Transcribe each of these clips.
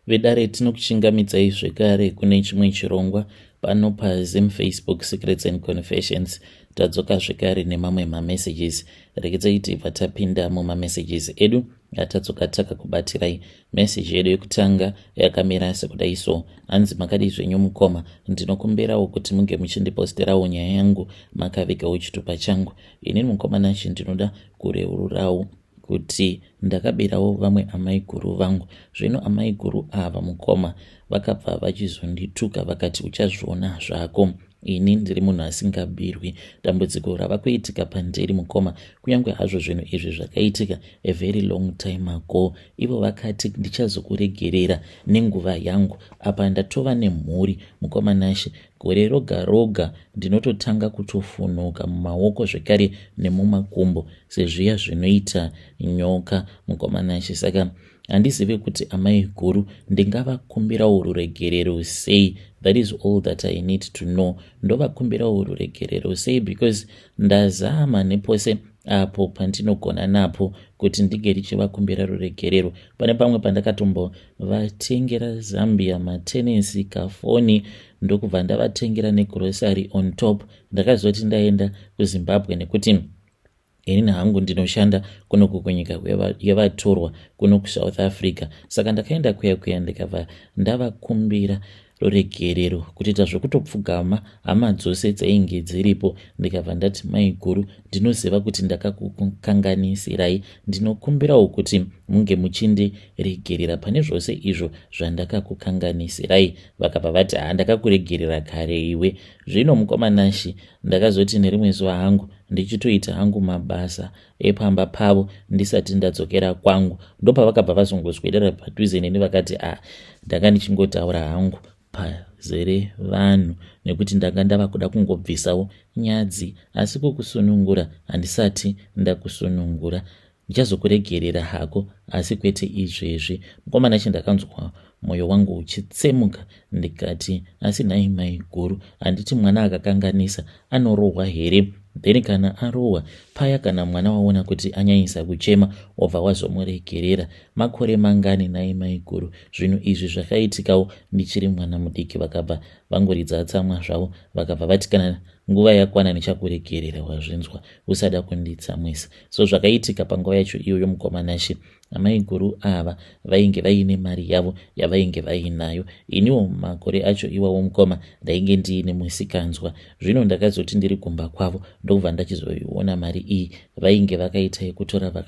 Vedare, tinokuchingamidzai zvekare kune chimwe chirongwa pano paZim Facebook Secrets and Confessions. Tadzoka zvekare nemamwe mamessages. Regedzai tibva tapinda mumamessages edu atadzoka takakubatirai. Message yedu yekutanga yakamira sekudai so. Hanzi, "Makadii zvenyu mukoma? Ndinokumbirawo kuti munge muchindiposterawo nyaya yangu makavigawo chitupa changu. Inini mukoma Nashi, ndinoda kureururawo kuti ndakabirawo vamwe amai guru vangu. Zvino amai guru ava mukoma, vakabva vachizondituka vakati, 'Uchazviona zvako.' Ini ndiri munhu asingabirwi. Dambudziko rava kuitika pandiri mukoma, kunyange hazvo zvinhu izvi zvakaitika a very long time ago, ivo vakati, 'Ndichazokuregerera nenguva yangu.' Apa ndatova nemhuri mukoma Nashe. Gore roga roga ndinototanga kutofunuka mumaoko zvekare nemumakumbo sezviya zvinoita nyoka mukoma Nashe. Saka handizivi kuti amai guru ndingavakumbirawo ruregerero sei. That is all that I need to know. Ndovakumbirawo ruregerero sei? Because ndazama nepose apo pandinogona napo kuti ndinge ndichivakumbira ruregerero. Pane pamwe pandakatombovatengera zambia, matenesi, kafoni, ndokubva ndavatengera negrocery on top. Ndakazoti ndaenda kuZimbabwe, nekuti inini hangu ndinoshanda kunoku kunyika yevatorwa, kuno kuSouth Africa, saka ndakaenda kuya kuya ndikabva ndavakumbira ruregerero, kutoita zvekutopfugama hama dzose dzainge dziripo. Ndikabva ndati, 'Mai guru, ndinoziva kuti ndakakukanganisirai. Ndinokumbirawo kuti munge muchindiregerera pane zvose izvo zvandakakukanganisirai.' Vakabva vati, 'Ha, ndakakuregerera kare iwe.' Zvino mukoma Nashi, ndakazoti nerimwe zuva hangu ndichitoita hangu mabasa epamba pavo ndisati ndadzokera kwangu, ndopavakabva vazongoswedera padhuze neni vakati, 'A, ndanga ndichingotaura hangu pazere vanhu nekuti ndanga ndava kuda kungobvisawo nyadzi, asi kukusunungura handisati ndakusunungura. Ndichazokuregerera hako, asi kwete izvezvi.' Mukoma Nashi, ndakanzwa mwoyo wangu uchitsemuka. Ndikati, 'Asi nhai mai guru, handiti mwana akakanganisa anorohwa here? Then kana arohwa paya, kana mwana waona kuti anyanyisa kuchema, wobva wazomuregerera. Makore mangani nhai mai guru? Zvinhu izvi zvakaitikawo ndichiri mwana mudiki.' Vakabva vangoridza tsamwa zvavo, vakabva vati, 'Kana nguva yakwana ndichakuregerera, wazvinzwa? Usada kunditsamwisa.' So zvakaitika panguva yacho iyoyo mukoma Nashi, amai guru ava vainge vaine mari yavo yavainge vainayo. Iniwo makore acho iwawo mukoma, ndainge ndiine musikanzwa. Zvino ndakazoti ndiri kumba kwavo, ndokubva ndachizoiona mari iyi. Vainge vakaita yekutora,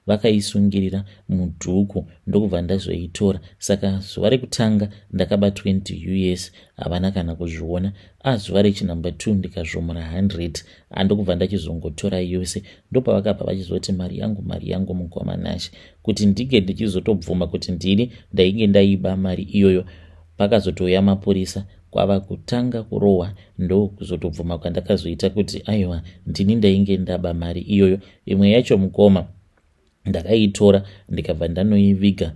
vakaisungirira mudhuku, ndokubva ndazoitora. Saka zuva rekutanga ndakaba 20 US, havana kana kuzviona. Azuva rechinumber 2 ndikazvomora 100, andokubva ndachizongotora yose. Ndopavakabva vachizoti, 'Mari yangu, mari yangu.' Mukoma Nashe, kuti ndinge ndichizotobvuma kuti ndini ndainge ndaiba mari iyoyo, pakazotouya mapurisa, kwava kutanga kurohwa, ndokuzotobvuma kwandakazoita kuti aiwa, ndini ndainge ndaba mari iyoyo. Imwe yacho mukoma, ndakaitora ndikabva ndanoiviga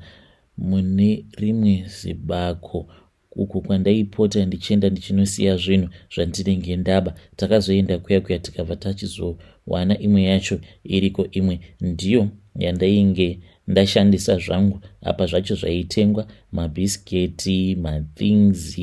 mune rimwe zibako uku kwandaipota ndichienda ndichinosiya zvinhu zvandinenge ndaba. Takazoenda kuya kuya, tikabva tachizowana imwe yacho iriko. Imwe ndiyo yandainge ndashandisa zvangu. Apa zvacho zvaitengwa mabhisiketi, mathings,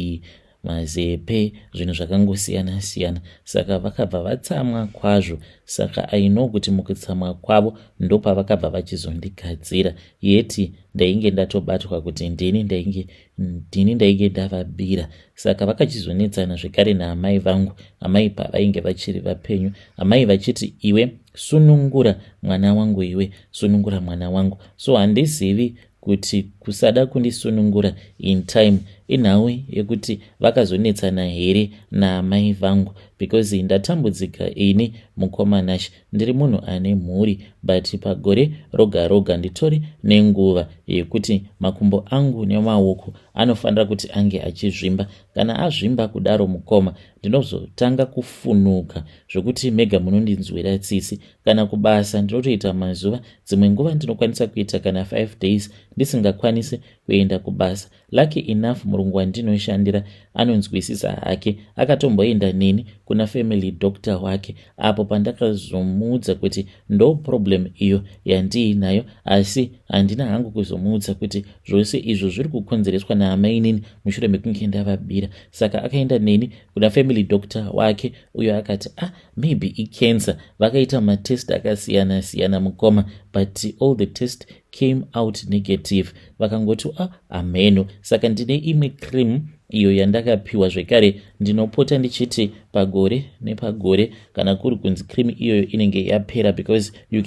mazepe, zvinhu zvakangosiyana siyana. Saka vakabva vatsamwa kwazvo. Saka I know kuti mukutsamwa kwavo ndopavakabva vachizondigadzira, yeti ndainge ndatobatwa kuti ndini ndainge ndavabira. Saka vakachizonetsana zvekare naamai vangu, amai pavainge vachiri vapenyu, amai vachiti, 'Iwe, sunungura mwana wangu, iwe sunungura mwana wangu.' So handizivi kuti kusada kundisunungura in time inhau yekuti vakazonetsana here naamai vangu, because ndatambudzika ini mukoma Nash. Ndiri munhu ane mhuri, but pagore roga roga nditori nenguva yekuti makumbo angu nemaoko anofanira kuti ange achizvimba. Kana azvimba kudaro mukoma, ndinozotanga kufunuka zvokuti mega munondinzwira tsitsi. Kana kubasa ndinotoita mazuva, dzimwe nguva ndinokwanisa kuita kana 5 days ndisingakwanisi. kuenda kubasa. Lucky enough murungu wandinoshandira anonzwisisa hake, akatomboenda neni kuna family doctor wake apo pandakazomuudza kuti ndo problem iyo yandiinayo, asi handina hangu kuzomuudza kuti zvose izvo zviri kukonzereswa naamainini mushure mekunge ndavabira. Saka akaenda neni kuna family doctor wake uyo akati, "Ah, maybe icancer." Vakaita matest akasiyana siyana, mukoma, but all the test came out negative. Vakangoti, "Ah, ameno." Saka ndine imwe cream iyo yandakapiwa zvekare, ndinopota ndichiti pagore nepagore kana kuri kunzi cream iyoyo inenge yapera, because you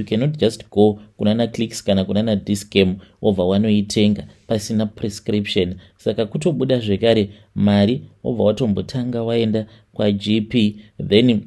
cannot just go kunana Clicks kana kunana Dis-Chem wobva wanoitenga pasina prescription. Saka kutobuda zvekare mari, wobva watombotanga waenda kwaGP, then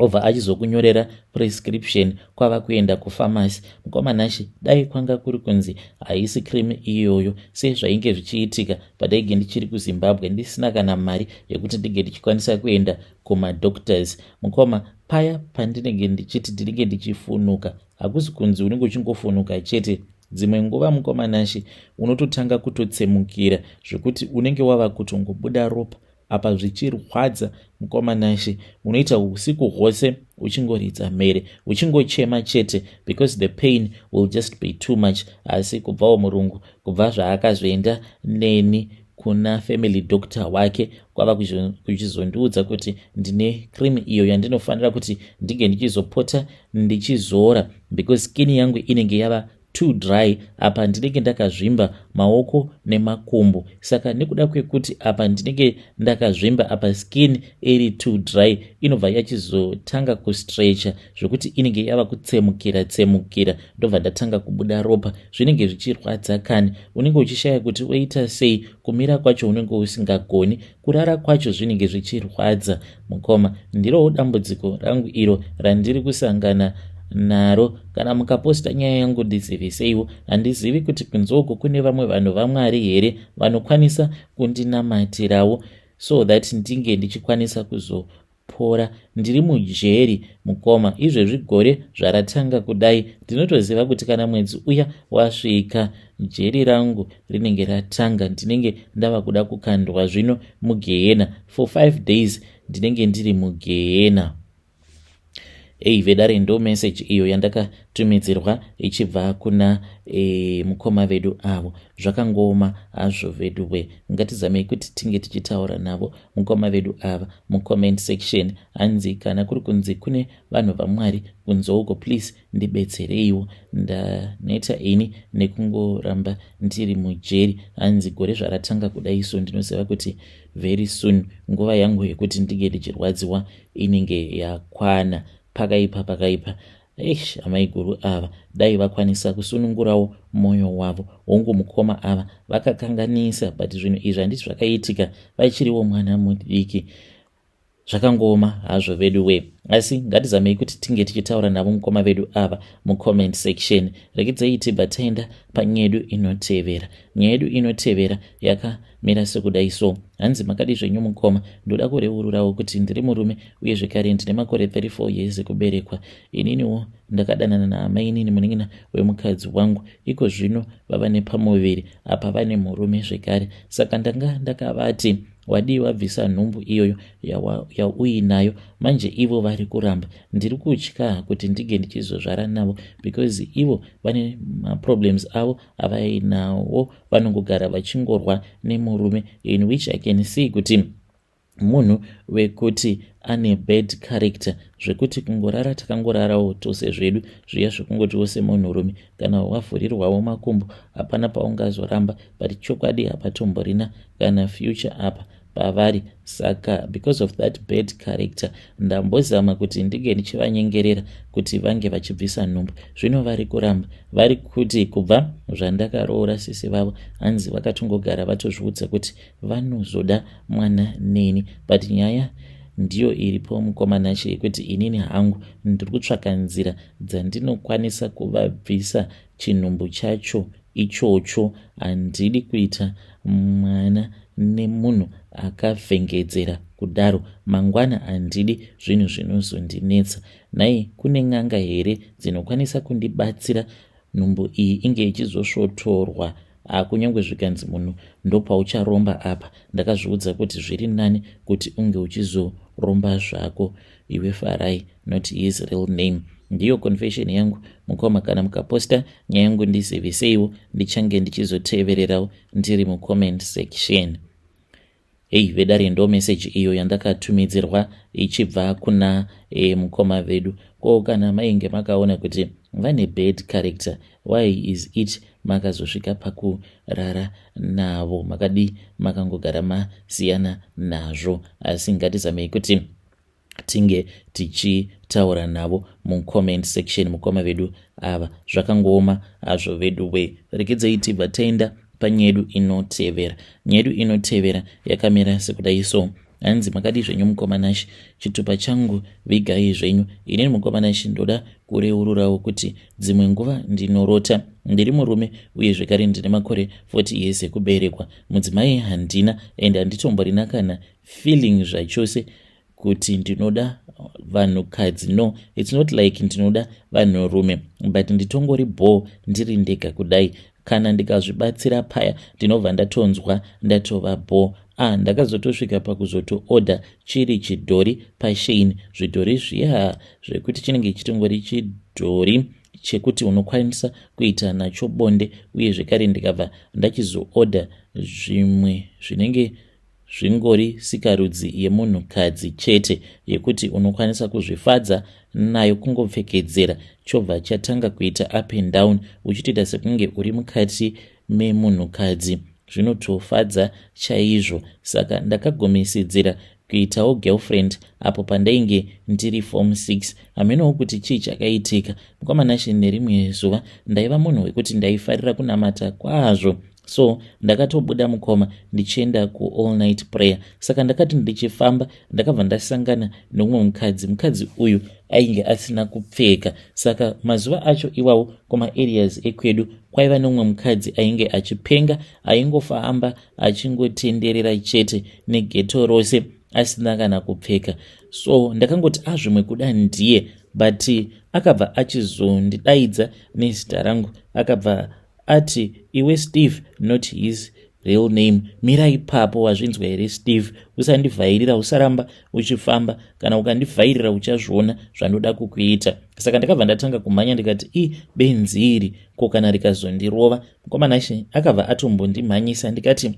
obva achizokunyorera prescription, kwava kuenda kufamasi. Mukoma Nashe, dai kwanga kuri kunzi haisi cream iyoyo, sezvainge zvichiitika padaige ndichiri kuZimbabwe, ndisina kana mari yekuti ndinge ndichikwanisa kuenda kumadoctors, mukoma, paya pandinenge ndichiti ndinenge ndichifunuka, hakuzi kunzi unenge uchingofunuka chete. Dzimwe nguva, mukoma Nashe, unototanga kutotsemukira zvekuti unenge wava kutongobuda ropa apa zvichirwadza. Mukoma Nashe, unoita usiku hwose uchingoridza mhere, uchingochema chete, because the pain will just be too much. Asi kubvawo murungu, kubva zvaakazoenda neni kuna family doctor wake, kwava kuchizondiudza kuti ndine cream iyo yandinofanira kuti ndinge ndichizopota ndichizora, because skin yangu inenge yava too dry. Apa ndinenge ndakazvimba maoko nemakumbo, saka nekuda kwekuti apa ndinenge ndakazvimba, apa skin iri too dry, inobva yachizotanga kustretcha zvokuti inenge yava kutsemukira tsemukira, ndobva ndatanga kubuda ropa. Zvinenge zvichirwadza kani, unenge uchishaya kuti oita sei. Kumira kwacho unenge usingagoni, kurara kwacho zvinenge zvichirwadza. Mukoma, ndirowo dambudziko rangu iro randiri kusangana naro. Kana mukaposta nyaya yangu, ndiziviseiwo. Handizivi kuti kunze uko kune vamwe vanhu vaMwari here vanokwanisa kundinamatirawo so that ndinge ndichikwanisa kuzopora. Ndiri mujeri, mukoma, izvezvi. Gore zvaratanga kudai, ndinotoziva kuti kana mwedzi uya wasvika, jeri rangu rinenge ratanga, ndinenge ndava kuda kukandwa zvino mugehena. For 5 days ndinenge ndiri mugehena. Ei vedare, ndo message iyo yandakatumidzirwa ichibva kuna mukoma vedu avo. Zvakangooma hazvo vedu we. Ngatizamei kuti tinge tichitaura navo mukoma vedu ava mucomment section. Hanzi kana kuri kunzi kune vanhu vaMwari kunze uko, please ndibetsereiwo, ndaneta ini nekungoramba ndiri mujeri. Hanzi gore zvaratanga kudai so, ndinoziva kuti very soon nguva yangu yekuti ndinge ndichirwadziwa inenge yakwana. Pakaipa, pakaipa. Eish, amaiguru ava dai vakwanisa kusunungurawo mwoyo wavo. Hongu, mukoma ava vakakanganisa, but zvinhu izvi handiti zvakaitika vachiriwo mwana mudiki. Zvakangooma hazvo vedu we, asi ngatizamei kuti tinge tichitaura navo mukoma vedu ava mucomment section. Rekedzei tibva taenda panyaya yedu inotevera. Nyaya yedu inotevera yakamira sekudai so. Hanzi, "Makadi zvenyu mukoma? Ndoda kureururawo kuti ndiri murume uye zvekare ndine makore 34 years ekuberekwa. Ininiwo ndakadanana naamainini, munin'ina wemukadzi wangu. Iko zvino vava nepamuviri apa, vane murume zvekare. Saka ndanga ndakavati wadii wabvisa nhumbu iyoyo yauinayo. Manje ivo vari kuramba. Ndiri kutya kuti ndinge ndichizozvara navo because ivo vane maproblems avo avainawo, vanongogara vachingorwa nemurume, in which I can see kuti munhu wekuti ane bad character, zvekuti kungorara takangorarawo tose zvedu zviya zvekungotiwo semunhurume kana wavhurirwawo makumbo hapana paungazoramba, but chokwadi hapatomborina kana future apa pavari. Saka because of that bad character, ndambozama kuti ndinge ndichivanyengerera kuti vange vachibvisa nhumbu. Zvino vari kuramba. Vari kuti kubva zvandakaroora sisi vavo, hanzi vakatongogara vatozviudza kuti vanozoda mwana neni. But nyaya ndiyo iripo, mukoma Nashe, yekuti inini hangu ndiri kutsvaka nzira dzandinokwanisa kuvabvisa chinhumbu chacho ichocho. Handidi kuita mwana nemunhu akavhengedzera kudaro. Mangwana handidi zvinhu zvinozondinetsa. Nhai, kune n'anga here dzinokwanisa kundibatsira nhumbu iyi inge ichizosvotorwa?" Kunyange zvikanzi munhu ndopaucharomba apa, ndakazviudza kuti zviri nani kuti unge uchizoromba zvako iwe. Farai, not his real name. Ndiyo confession yangu, mukoma. Kana mukaposta nyaya yangu, ndiziviseiwo, ndichange ndichizotevererawo ndiri mucomment section. Hei vedare, ndo meseji iyo yandakatumidzirwa ichibva kuna mukoma vedu. Ko kana mainge makaona kuti vane bad character, why is it makazosvika pakurara navo? Makadi makangogara masiyana nazvo? Asi ngatizamei kuti tinge tichitaura navo mucomment section, mukoma vedu ava. Zvakangooma hazvo vedu we. Regedzei tibva taenda panyaya yedu inotevera. Nyaya yedu inotevera yakamira sekudai so. Hanzi, "Makadi zvenyu, mukoma Nashi? Chitupa changu vigai zvenyu. Inini, mukoma Nashi, ndoda kureururawo kuti dzimwe nguva ndinorota ndiri murume, uye zvekare ndine makore 40 years ekuberekwa. Mudzimai handina and handitomborina kana feeling zvachose kuti ndinoda vanhukadzi. No, it's not like ndinoda vanhurume, but nditongori bho ndiri ndega kudai. Kana ndikazvibatsira paya, ndinobva ndatonzwa ndatova bho. Ah, ndakazotosvika pakuzotoodha chiri chidhori paShein, zvidhori zviya zvekuti chinenge chitongori chidhori chekuti unokwanisa kuita nacho bonde. Uye zvekare ndikabva ndachizoodha zvimwe zvinenge zvingori sikarudzi yemunhukadzi chete, yekuti unokwanisa kuzvifadza nayo, kungopfekedzera chobva chatanga kuita up and down, uchitoita sekunge uri mukati memunhukadzi. Zvinotofadza chaizvo. Saka ndakagumisidzira kuitawo girlfriend apo pandainge ndiri form 6. Hamenowo kuti chii chakaitika, mukoma Nashe. Nerimwe zuva ndaiva munhu wekuti ndaifarira kunamata kwazvo, so ndakatobuda, mukoma, ndichienda kuall night prayer. Saka ndakati ndichifamba, ndakabva ndasangana neumwe mukadzi. Mukadzi uyu ainge asina kupfeka. Saka mazuva acho iwawo, kumaareas ekwedu kwaiva neumwe mukadzi ainge achipenga, aingofamba achingotenderera chete neghetto rose asina kana kupfeka. So ndakangoti, azvimwe ah, kuda ndiye." But akabva achizondidaidza nezita rangu. Akabva ati, 'Iwe Steve,' not his real name, 'mira ipapo. Wazvinzwa here, Steve? Usandivhairira, usaramba uchifamba. Kana ukandivhairira, uchazviona zvandoda kukuita.' Saka ndakabva ndatanga kumhanya, ndikati, 'I benzi iri, ko kana rikazondirova?' Mukoma Nashe, akabva atombondimhanyisa. Ndikati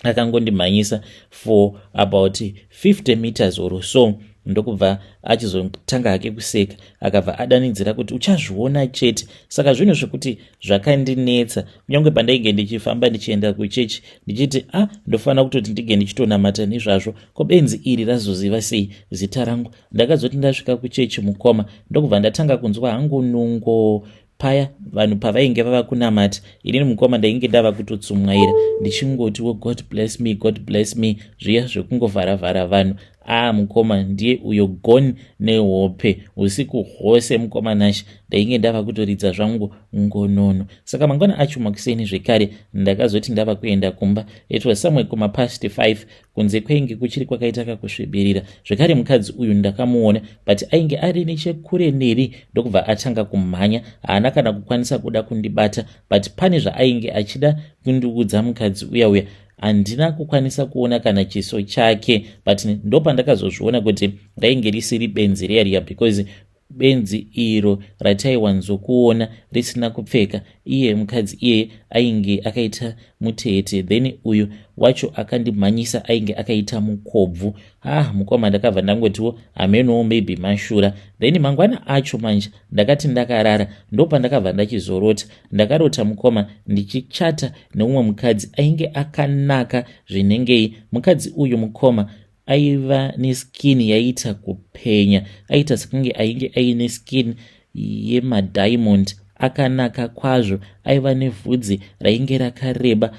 akangondimhanyisa for about 50 meters or so, ndokubva achizotanga hake kuseka. Akabva adanidzira kuti, 'Uchazviona chete.' Saka zvinhu zvekuti zvakandinetsa, kunyange pandainge ndichifamba ndichienda kuchechi, ndichiti, 'A ah, ndofanira kutoti ndige ndichitonamata nezvazvo. Ko benzi iri razoziva sei zita rangu?' Ndakazoti ndasvika kuchechi, mukoma, ndokubva ndatanga kunzwa hangu nungo paya vanhu pavainge vava kunamata. Inini, mukoma, ndainge ndava kutotsumwaira ndichingoti wo, 'God bless me, God bless me,' zviya zvekungovharavhara vanhu. A ah, mukoma, ndiye uyo gone nehope usiku hwose. Mukoma Nash, ndainge ndava kutoridza zvangu ngonono. Saka mangwana acho makuseni zvekare, ndakazoti ndava kuenda kumba. It was somewhere kumapast 5. Kunze kwainge kuchiri kwakaita kakusvibirira. Zvekare mukadzi uyu ndakamuona, but ainge ari nechekure neri. Ndokubva atanga kumhanya. Haana kana kukwanisa kuda kundibata, but pane zvaainge achida kundiudza mukadzi uya uya. Handina kukwanisa kuona kana chiso chake, but ndopandakazozviona kuti rainge risiri benzi riya riya, because benzi iro rataiwanzokuona risina kupfeka, iye mukadzi iyeye ainge akaita mutete, then uyu wacho akandimhanyisa ainge akaita mukobvu. Ah, mukoma, ndakabva ndangotiwo, 'Hamenowo, maybe mashura.' Then mangwana acho manje, ndakati ndakarara, ndopandakabva ndachizorota. Ndakarota, mukoma, ndichichata neumwe mukadzi ainge akanaka zvinengei. Mukadzi uyu, mukoma, aiva neskin yaiita kupenya, aita sekunge ainge aine skin yemadiamond, akanaka kwazvo. Aiva nevhudzi rainge rakareba,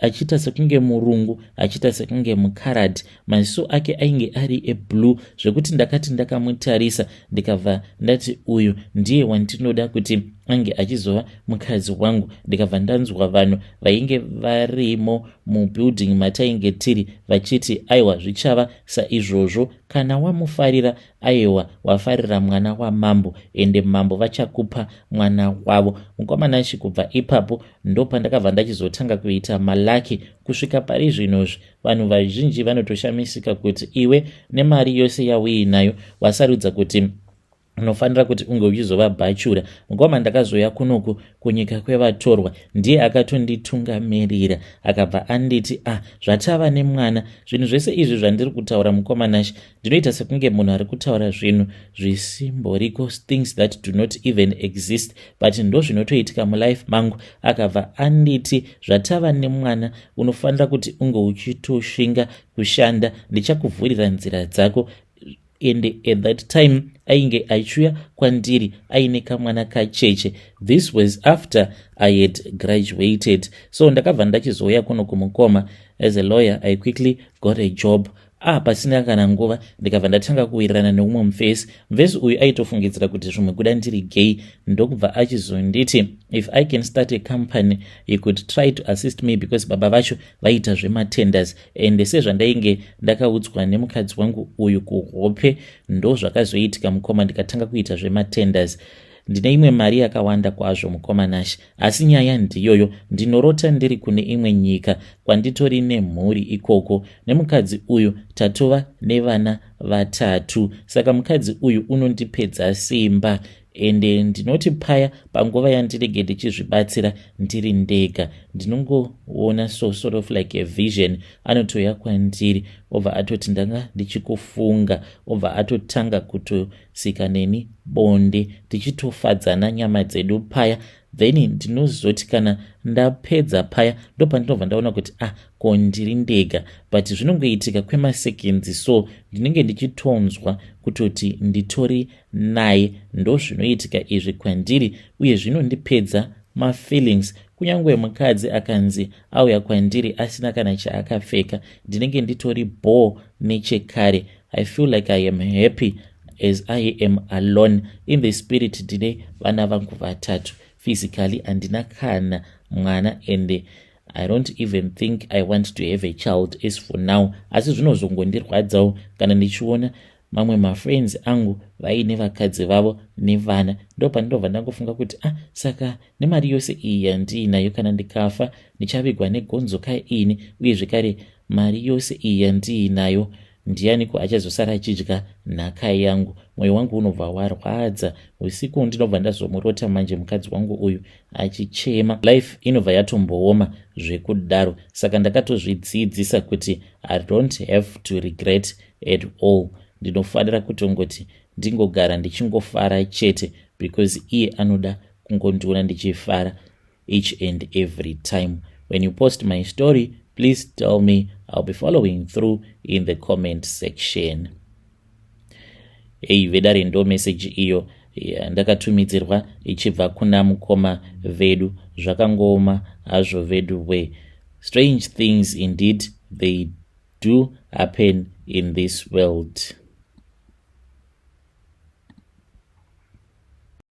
achiita sekunge murungu, achiita sekunge mukaradhi. Maziso ake ainge ari eblue, zvekuti ndakati ndakamutarisa, ndikabva ndati, 'Uyu ndiye wandinoda kuti Ange achizova mukadzi wangu. Ndikabva ndanzwa vanhu vainge varimo mubuilding matainge tiri vachiti, "Aiwa, zvichava saizvozvo. Kana wamufarira, aiwa, wafarira mwana wamambo, ende mambo vachakupa mwana wavo." Mukomana, kubva ipapo ndopandakabva ndachizotanga kuita malucky kusvika pari zvinozvi. Vanhu vazhinji vanotoshamisika kuti, "Iwe nemari yose yauinayo, wasarudza kuti unofanira kuti unge uchizova bachelor?" Mukoma, ndakazoya kunoku kunyika kwevatorwa, ndiye akatonditungamirira. Akabva anditi, "Ah, zvatava nemwana." Zvinhu zvese izvi zvandiri kutaura, mukoma Nash, ndinoita sekunge munhu ari kutaura zvinhu zvisimboriko, things that do not even exist, but ndo zvinotoitika mulife mangu. Akabva anditi, "Zvatava nemwana, unofanira kuti unge uchitoshinga kushanda, ndichakuvhurira nzira dzako." And at that time ainge achiuya kwandiri aine kamwana kacheche. This was after I had graduated. So ndakabva ndachizouya kuno kumukoma. As a lawyer, I quickly got a job. Ah, pasina kana nguva ndikabva ndatanga kuwirirana neumwe mufesi. Mufesi uyu aitofungidzira kuti zvimwe kuda ndiri gay, ndokubva achizonditi if I can start a company, he could try to assist me, because baba vacho vaiita zvematenders. And sezvandainge ndakaudzwa nemukadzi wangu uyu kuhope, ndo zvakazoitika, mukoma. Ndikatanga kuita zvematenders. Ndine imwe mari yakawanda kwazvo, mukoma Nash, asi nyaya ndiyoyo: ndinorota ndiri kune imwe nyika kwanditori nemhuri ikoko nemukadzi uyu. Tatova nevana vatatu. Saka mukadzi uyu unondipedza simba, ende ndinoti paya panguva yandinenge ndichizvibatsira ndiri ndega, ndinongoona so sort of like a vision. Anotouya kwandiri, obva atoti, "Ndanga ndichikufunga," obva atotanga kutosika neni bonde, tichitofadzana nyama dzedu paya. Then ndinozoti kana ndapedza paya, ndopandinobva ndaona kuti, ah, ko ndiri ndega? But zvinongoitika kwemaseconds, so ndinenge ndichitonzwa kutoti nditori naye. Ndo zvinoitika izvi kwandiri, uye zvinondipedza mafeelings. Kunyange mukadzi akanzi auya kwandiri asina kana chaakapfeka, ndinenge nditori bho nechekare. I feel like I am happy as I am alone. In the spirit ndine vana vangu vatatu. Physically handina kana mwana, and I don't even think I want to have a child as for now. Asi zvinozongondirwadzawo kana ndichiona mamwe mafriends angu vaine vakadzi vavo nevana. Ndo pandinobva ndangofunga kuti, ah, saka nemari yose iyi yandiinayo, kana ndikafa ndichavigwa negonzo kaini? Uye zvekare, mari yose iyi yandiinayo, ndianiko achazosara achidya nhaka yangu? Mwoyo wangu unobva warwadza. Usiku ndinobva ndazomurota manje mukadzi wangu uyu achichema. Life inobva yatombooma zvekudaro. Saka ndakatozvidzidzisa kuti I don't have to regret at all. Ndinofanira kutongoti ndingogara ndichingofara chete, because iye anoda kungondiona ndichifara each and every time. When you post my story, please tell me. I'll be following through in the comment section. Ei vedare, ndo meseji iyo ndakatumidzirwa ichibva kuna mukoma vedu. Zvakangooma hazvo vedu we. Strange things indeed, they do happen in this world.